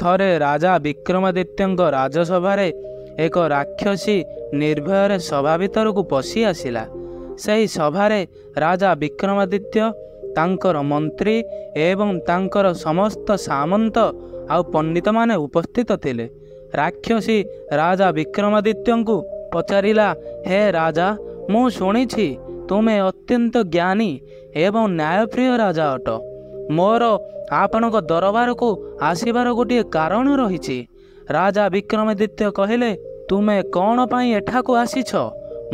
ଥରେ ରାଜା ବିକ୍ରମାଦିତ୍ୟଙ୍କ ରାଜସଭାରେ ଏକ ରାକ୍ଷସୀ ନିର୍ଭୟରେ ସଭା ଭିତରକୁ ପଶି ଆସିଲା। ସେହି ସଭାରେ ରାଜା ବିକ୍ରମାଦିତ୍ୟ, ତାଙ୍କର ମନ୍ତ୍ରୀ ଏବଂ ତାଙ୍କର ସମସ୍ତ ସାମନ୍ତ ଆଉ ପଣ୍ଡିତମାନେ ଉପସ୍ଥିତ ଥିଲେ। ରାକ୍ଷସୀ ରାଜା ବିକ୍ରମାଦିତ୍ୟଙ୍କୁ ପଚାରିଲା, ହେ ରାଜା, ମୁଁ ଶୁଣିଛି ତୁମେ ଅତ୍ୟନ୍ତ ଜ୍ଞାନୀ ଏବଂ ନ୍ୟାୟପ୍ରିୟ ରାଜା ଅଟ। ମୋର ଆପଣଙ୍କ ଦରବାରକୁ ଆସିବାର ଗୋଟିଏ କାରଣ ରହିଛି। ରାଜା ବିକ୍ରମାଦିତ୍ୟ କହିଲେ, ତୁମେ କ'ଣ ପାଇଁ ଏଠାକୁ ଆସିଛ,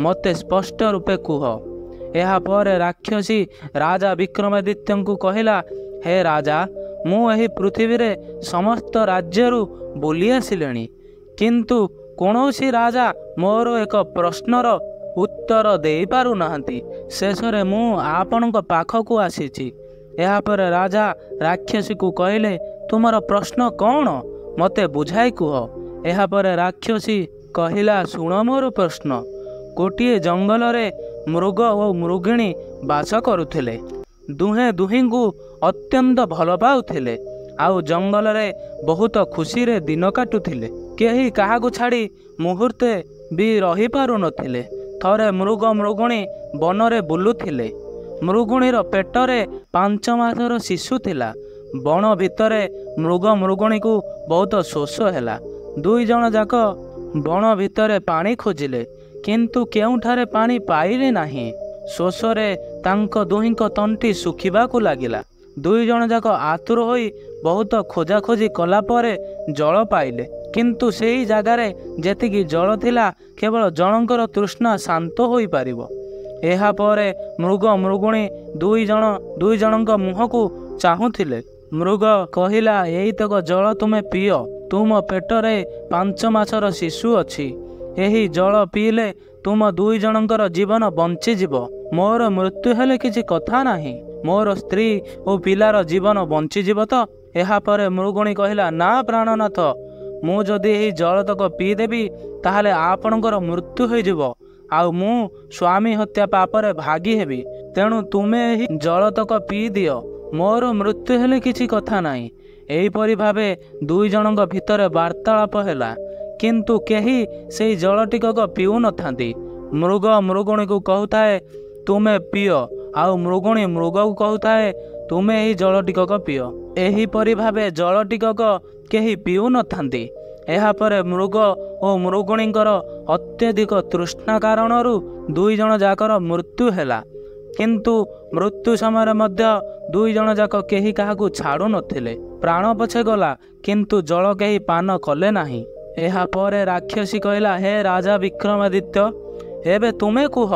ମୋତେ ସ୍ପଷ୍ଟ ରୂପେ କୁହ। ଏହାପରେ ରାକ୍ଷସୀ ରାଜା ବିକ୍ରମାଦିତ୍ୟଙ୍କୁ କହିଲା, ହେ ରାଜା, ମୁଁ ଏହି ପୃଥିବୀରେ ସମସ୍ତ ରାଜ୍ୟରୁ ବୁଲି ଆସିଲିଣି, କିନ୍ତୁ କୌଣସି ରାଜା ମୋର ଏକ ପ୍ରଶ୍ନର ଉତ୍ତର ଦେଇପାରୁନାହାନ୍ତି। ଶେଷରେ ମୁଁ ଆପଣଙ୍କ ପାଖକୁ ଆସିଛି। ଏହାପରେ ରାଜା ରାକ୍ଷସୀକୁ କହିଲେ, ତୁମର ପ୍ରଶ୍ନ କ'ଣ, ମୋତେ ବୁଝାଇ କୁହ। ଏହାପରେ ରାକ୍ଷସୀ କହିଲା, ଶୁଣ ମୋର ପ୍ରଶ୍ନ। ଗୋଟିଏ ଜଙ୍ଗଲରେ ମୃଗ ଓ ମୃଗିଣୀ ବାସ କରୁଥିଲେ। ଦୁହେଁ ଦୁହିଁଙ୍କୁ ଅତ୍ୟନ୍ତ ଭଲ ପାଉଥିଲେ ଆଉ ଜଙ୍ଗଲରେ ବହୁତ ଖୁସିରେ ଦିନ କାଟୁଥିଲେ। କେହି କାହାକୁ ଛାଡ଼ି ମୁହୂର୍ତ୍ତେ ବି ରହିପାରୁନଥିଲେ। ଥରେ ମୃଗ ମୃଗୁଣୀ ବନରେ ବୁଲୁଥିଲେ। ମୃଗୁଣୀର ପେଟରେ 5 ମାସର ଶିଶୁ ଥିଲା। ବଣ ଭିତରେ ମୃଗ ମୃଗୁଣୀକୁ ବହୁତ ଶୋଷ ହେଲା। 2 ଜଣ ଯାକ ବଣ ଭିତରେ ପାଣି ଖୋଜିଲେ, କିନ୍ତୁ କେଉଁଠାରେ ପାଣି ପାଇଲେ ନାହିଁ। ଶୋଷରେ ତାଙ୍କ ଦୁହିଁଙ୍କ ତଣ୍ଟି ଶୁଖିବାକୁ ଲାଗିଲା। 2 ଜଣ ଯାକ ଆତୁର ହୋଇ ବହୁତ ଖୋଜାଖୋଜି କଲା ପରେ ଜଳ ପାଇଲେ, କିନ୍ତୁ ସେହି ଜାଗାରେ ଯେତିକି ଜଳ ଥିଲା କେବଳ ଜଣଙ୍କର ତୃଷ୍ଣା ଶାନ୍ତ ହୋଇପାରିବ। ଏହାପରେ ମୃଗ ମୃଗୁଣୀ 2 ଜଣ 2 ଜଣଙ୍କ ମୁହଁକୁ ଚାହୁଁଥିଲେ। ମୃଗ କହିଲା, ଏଇତକ ଜଳ ତୁମେ ପିଅ, ତୁମ ପେଟରେ 5 ମାସର ଶିଶୁ ଅଛି। ଏହି ଜଳ ପିଇଲେ ତୁମ 2 ଜଣଙ୍କର ଜୀବନ ବଞ୍ଚିଯିବ। ମୋର ମୃତ୍ୟୁ ହେଲେ କିଛି କଥା ନାହିଁ, ମୋର ସ୍ତ୍ରୀ ଓ ପିଲାର ଜୀବନ ବଞ୍ଚିଯିବ ତ? ଏହାପରେ ମୃଗୁଣୀ କହିଲା, ନା ପ୍ରାଣନାଥ, ମୁଁ ଯଦି ଏହି ଜଳତକ ପିଇଦେବି ତାହେଲେ ଆପଣଙ୍କର ମୃତ୍ୟୁ ହୋଇଯିବ ଆଉ ମୁଁ ସ୍ୱାମୀ ହତ୍ୟା ପାପରେ ଭାଗି ହେବି। ତେଣୁ ତୁମେ ଏହି ଜଳତକ ପିଇଦିଅ, ମୋର ମୃତ୍ୟୁ ହେଲେ କିଛି କଥା ନାହିଁ। ଏହିପରି ଭାବେ 2 ଜଣଙ୍କ ଭିତରେ ବାର୍ତ୍ତାଳାପ ହେଲା, କିନ୍ତୁ କେହି ସେଇ ଜଳ ଟିକକ ପିଉନଥାନ୍ତି। ମୃଗ ମୃଗୁଣୀକୁ କହୁଥାଏ, ତୁମେ ପିଅ, ଆଉ ମୃଗୁଣୀ ମୃଗକୁ କହୁଥାଏ, ତୁମେ ଏହି ଜଳ ଟିକକ ପିଅ। ଏହିପରି ଭାବେ ଜଳ ଟିକକ କେହି ପିଉନଥାନ୍ତି। ଏହାପରେ ମୃଗ ଓ ମୃଗୁଣୀଙ୍କର ଅତ୍ୟଧିକ ତୃଷ୍ଣା କାରଣରୁ 2 ଜଣ ଯାକର ମୃତ୍ୟୁ ହେଲା। କିନ୍ତୁ ମୃତ୍ୟୁ ସମୟରେ ମଧ୍ୟ 2 ଜଣ ଯାକ କେହି କାହାକୁ ଛାଡ଼ୁନଥିଲେ। ପ୍ରାଣ ପଛେ ଗଲା, କିନ୍ତୁ ଜଳ କେହି ପାନ କଲେ ନାହିଁ। ଏହାପରେ ରାକ୍ଷସୀ କହିଲା, ହେ ରାଜା ବିକ୍ରମାଦିତ୍ୟ, ଏବେ ତୁମେ କୁହ,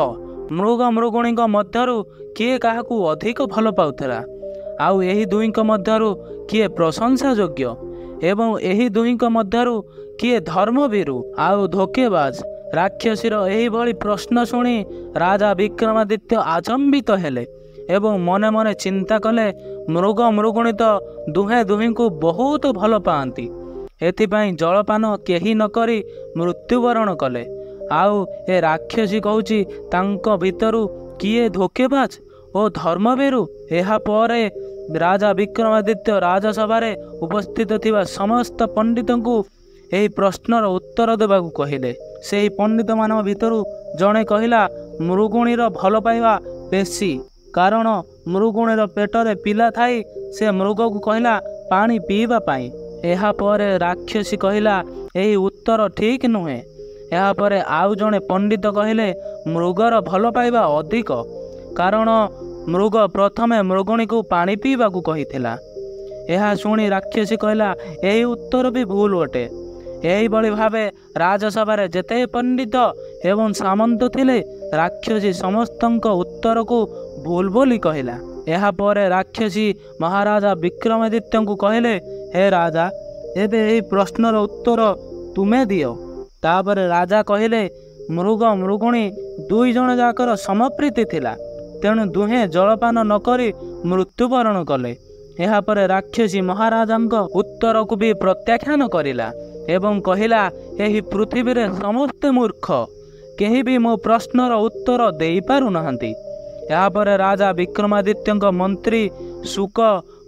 ମୃଗ ମୃଗୁଣୀଙ୍କ ମଧ୍ୟରୁ କିଏ କାହାକୁ ଅଧିକ ଭଲ ପାଉଥିଲା, ଆଉ ଏହି ଦୁହିଁଙ୍କ ମଧ୍ୟରୁ କିଏ ପ୍ରଶଂସା ଯୋଗ୍ୟ, ଏବଂ ଏହି ଦୁହିଁଙ୍କ ମଧ୍ୟରୁ କିଏ ଧର୍ମଭୀରୁ ଆଉ ଧୋକେବାଜ? ରାକ୍ଷସୀର ଏହିଭଳି ପ୍ରଶ୍ନ ଶୁଣି ରାଜା ବିକ୍ରମାଦିତ୍ୟ ଆଚମ୍ବିତ ହେଲେ ଏବଂ ମନେ ମନେ ଚିନ୍ତା କଲେ, ମୃଗ ମୃଗୁଣୀ ତ ଦୁହେଁ ଦୁହିଁଙ୍କୁ ବହୁତ ଭଲ ପାଆନ୍ତି, ଏଥିପାଇଁ ଜଳପାନ କେହି ନକରି ମୃତ୍ୟୁବରଣ କଲେ। ଆଉ ଏ ରାକ୍ଷସୀ କହୁଛି ତାଙ୍କ ଭିତରୁ କିଏ ଧୋକେବାଜ ଓ ଧର୍ମଭୀରୁ? ଏହାପରେ ରାଜା ବିକ୍ରମାଦିତ୍ୟ ରାଜସଭାରେ ଉପସ୍ଥିତ ଥିବା ସମସ୍ତ ପଣ୍ଡିତଙ୍କୁ ଏହି ପ୍ରଶ୍ନର ଉତ୍ତର ଦେବାକୁ କହିଲେ। ସେହି ପଣ୍ଡିତମାନଙ୍କ ଭିତରୁ ଜଣେ କହିଲା, ମୃଗୁଣୀର ଭଲ ପାଇବା ବେଶୀ, କାରଣ ମୃଗୁଣୀର ପେଟରେ ପିଲା ଥାଇ ସେ ମୃଗକୁ କହିଲା ପାଣି ପିଇବା ପାଇଁ। ଏହାପରେ ରାକ୍ଷସୀ କହିଲା, ଏହି ଉତ୍ତର ଠିକ୍ ନୁହେଁ। ଏହାପରେ ଆଉ ଜଣେ ପଣ୍ଡିତ କହିଲେ, ମୃଗର ଭଲ ପାଇବା ଅଧିକ, କାରଣ ମୃଗ ପ୍ରଥମେ ମୃଗୁଣୀକୁ ପାଣି ପିଇବାକୁ କହିଥିଲା। ଏହା ଶୁଣି ରାକ୍ଷସୀ କହିଲା, ଏହି ଉତ୍ତର ବି ଭୁଲ ଅଟେ। ଏହିଭଳି ଭାବେ ରାଜସଭାରେ ଯେତେ ପଣ୍ଡିତ ଏବଂ ସାମନ୍ତ ଥିଲେ, ରାକ୍ଷସୀ ସମସ୍ତଙ୍କ ଉତ୍ତରକୁ ଭୁଲ ବୋଲି କହିଲା। ଏହାପରେ ରାକ୍ଷସୀ ମହାରାଜା ବିକ୍ରମାଦିତ୍ୟଙ୍କୁ କହିଲେ, ହେ ରାଜା, ଏବେ ଏହି ପ୍ରଶ୍ନର ଉତ୍ତର ତୁମେ ଦିଅ। ତାପରେ ରାଜା କହିଲେ, ମୃଗ ମୃଗୁଣୀ 2 ଜଣ ଯାକର ସମପ୍ରୀତି ଥିଲା, ତେଣୁ ଦୁହେଁ ଜଳପାନ ନକରି ମୃତ୍ୟୁବରଣ କଲେ। ଏହାପରେ ରାକ୍ଷସୀ ମହାରାଜାଙ୍କ ଉତ୍ତରକୁ ବି ପ୍ରତ୍ୟାଖ୍ୟାନ କରିଲା ଏବଂ କହିଲା, ଏହି ପୃଥିବୀରେ ସମସ୍ତେ ମୂର୍ଖ, କେହି ବି ମୋ ପ୍ରଶ୍ନର ଉତ୍ତର ଦେଇପାରୁନାହାନ୍ତି। ଏହାପରେ ରାଜା ବିକ୍ରମାଦିତ୍ୟଙ୍କ ମନ୍ତ୍ରୀ ଶୁକ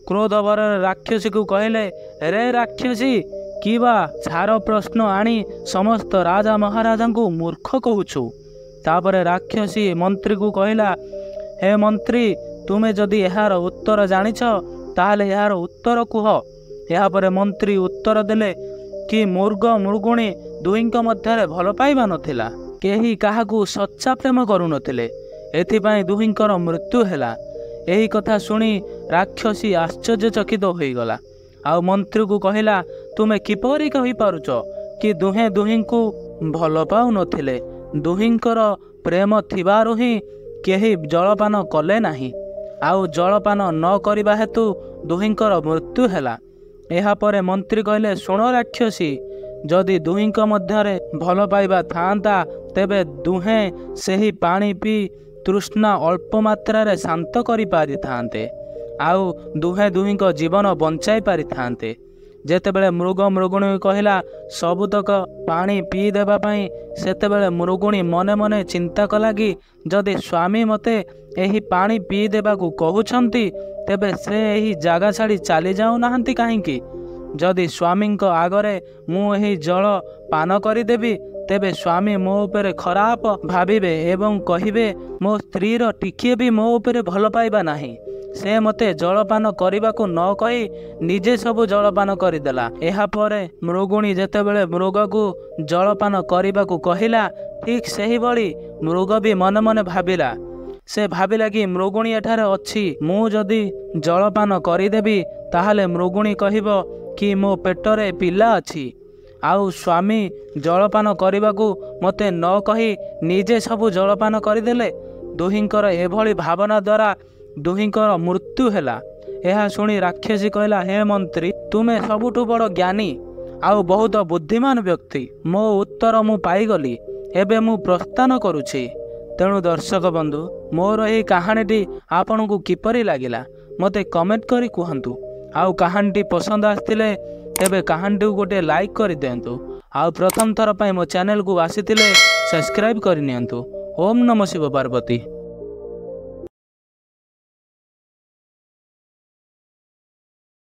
କ୍ରୋଧଭରରେ ରାକ୍ଷସୀକୁ କହିଲେ, ରେ ରାକ୍ଷସୀ, କିବା ଛାର ପ୍ରଶ୍ନ ଆଣି ସମସ୍ତ ରାଜା ମହାରାଜାଙ୍କୁ ମୂର୍ଖ କହୁଛୁ? ତାପରେ ରାକ୍ଷସୀ ମନ୍ତ୍ରୀକୁ କହିଲା, ହେ ମନ୍ତ୍ରୀ, ତୁମେ ଯଦି ଏହାର ଉତ୍ତର ଜାଣିଛ ତାହେଲେ ଏହାର ଉତ୍ତର କୁହ। ଏହାପରେ ମନ୍ତ୍ରୀ ଉତ୍ତର ଦେଲେ କି ମୃଗ ମୃଗୁଣୀ ଦୁହିଁଙ୍କ ମଧ୍ୟରେ ଭଲ ପାଇବା ନଥିଲା, କେହି କାହାକୁ ସଚ୍ଚା ପ୍ରେମ କରୁନଥିଲେ, ଏଥିପାଇଁ ଦୁହିଁଙ୍କର ମୃତ୍ୟୁ ହେଲା। ଏହି କଥା ଶୁଣି ରାକ୍ଷସୀ ଆଶ୍ଚର୍ଯ୍ୟଚକିତ ହୋଇଗଲା ଆଉ ମନ୍ତ୍ରୀକୁ କହିଲା, ତୁମେ କିପରି କହିପାରୁଛ କି ଦୁହେଁ ଦୁହିଁଙ୍କୁ ଭଲ ପାଉନଥିଲେ? ଦୁହିଁଙ୍କର ପ୍ରେମ ଥିବାରୁ ହିଁ କେହି ଜଳପାନ କଲେ ନାହିଁ, ଆଉ ଜଳପାନ ନ କରିବା ହେତୁ ଦୁହିଁଙ୍କର ମୃତ୍ୟୁ ହେଲା। ଏହାପରେ ମନ୍ତ୍ରୀ କହିଲେ, ଶୁଣ ରାକ୍ଷସୀ, ଯଦି ଦୁହିଁଙ୍କ ମଧ୍ୟରେ ଭଲ ପାଇବା ଥାଆନ୍ତା ତେବେ ଦୁହେଁ ସେହି ପାଣି ପିଇ ତୃଷ୍ଣା ଅଳ୍ପ ମାତ୍ରାରେ ଶାନ୍ତ କରିପାରିଥାନ୍ତେ ଆଉ ଦୁହେଁ ଦୁହିଁଙ୍କ ଜୀବନ ବଞ୍ଚାଇ ପାରିଥାନ୍ତେ। ଯେତେବେଳେ ମୃଗ ମୃଗୁଣୀ କହିଲା ସବୁତକ ପାଣି ପିଇଦେବା ପାଇଁ, ସେତେବେଳେ ମୃଗୁଣୀ ମନେ ମନେ ଚିନ୍ତା କଲା କି ଯଦି ସ୍ୱାମୀ ମୋତେ ଏହି ପାଣି ପିଇଦେବାକୁ କହୁଛନ୍ତି ତେବେ ସେ ଏହି ଜାଗା ଛାଡ଼ି ଚାଲି ଯାଉନାହାନ୍ତି କାହିଁକି? ଯଦି ସ୍ୱାମୀଙ୍କ ଆଗରେ ମୁଁ ଏହି ଜଳ ପାନ କରିଦେବି ତେବେ ସ୍ୱାମୀ ମୋ ଉପରେ ଖରାପ ଭାବିବେ ଏବଂ କହିବେ ମୋ ସ୍ତ୍ରୀର ଟିକିଏ ବି ମୋ ଉପରେ ଭଲ ପାଇବା ନାହିଁ, ସେ ମୋତେ ଜଳପାନ କରିବାକୁ ନ କହି ନିଜେ ସବୁ ଜଳପାନ କରିଦେଲା। ଏହାପରେ ମୃଗୁଣୀ ଯେତେବେଳେ ମୃଗକୁ ଜଳପାନ କରିବାକୁ କହିଲା, ଠିକ୍ ସେହିଭଳି ମୃଗ ବି ମନେ ମନେ ଭାବିଲା। ସେ ଭାବିଲା କି ମୃଗୁଣୀ ଏଠାରେ ଅଛି, ମୁଁ ଯଦି ଜଳପାନ କରିଦେବି ତାହେଲେ ମୃଗୁଣୀ କହିବ କି ମୋ ପେଟରେ ପିଲା ଅଛି, ଆଉ ସ୍ୱାମୀ ଜଳପାନ କରିବାକୁ ମୋତେ ନ କହି ନିଜେ ସବୁ ଜଳପାନ କରିଦେଲେ। ଦୁହିଁଙ୍କର ଏଭଳି ଭାବନା ଦ୍ୱାରା ଦୁହିଁଙ୍କର ମୃତ୍ୟୁ ହେଲା। ଏହା ଶୁଣି ରାକ୍ଷସୀ କହିଲା, ହେ ମନ୍ତ୍ରୀ, ତୁମେ ସବୁଠୁ ବଡ଼ ଜ୍ଞାନୀ ଆଉ ବହୁତ ବୁଦ୍ଧିମାନ ବ୍ୟକ୍ତି। ମୋ ଉତ୍ତର ମୁଁ ପାଇଗଲି, ଏବେ ମୁଁ ପ୍ରସ୍ଥାନ କରୁଛି। ତେଣୁ ଦର୍ଶକ ବନ୍ଧୁ, ମୋର ଏହି କାହାଣୀଟି ଆପଣଙ୍କୁ କିପରି ଲାଗିଲା ମୋତେ କମେଣ୍ଟ କରି କୁହନ୍ତୁ। ଆଉ କାହାଣୀଟି ପସନ୍ଦ ଆସିଥିଲେ ତେବେ କାହାଣୀଟିକୁ ଗୋଟିଏ ଲାଇକ୍ କରିଦିଅନ୍ତୁ। ଆଉ ପ୍ରଥମ ଥର ପାଇଁ ମୋ ଚ୍ୟାନେଲକୁ ଆସିଥିଲେ ସବସ୍କ୍ରାଇବ୍ କରିନିଅନ୍ତୁ। ଓମ୍ ନମଃ ଶିବ ପାର୍ବତୀ।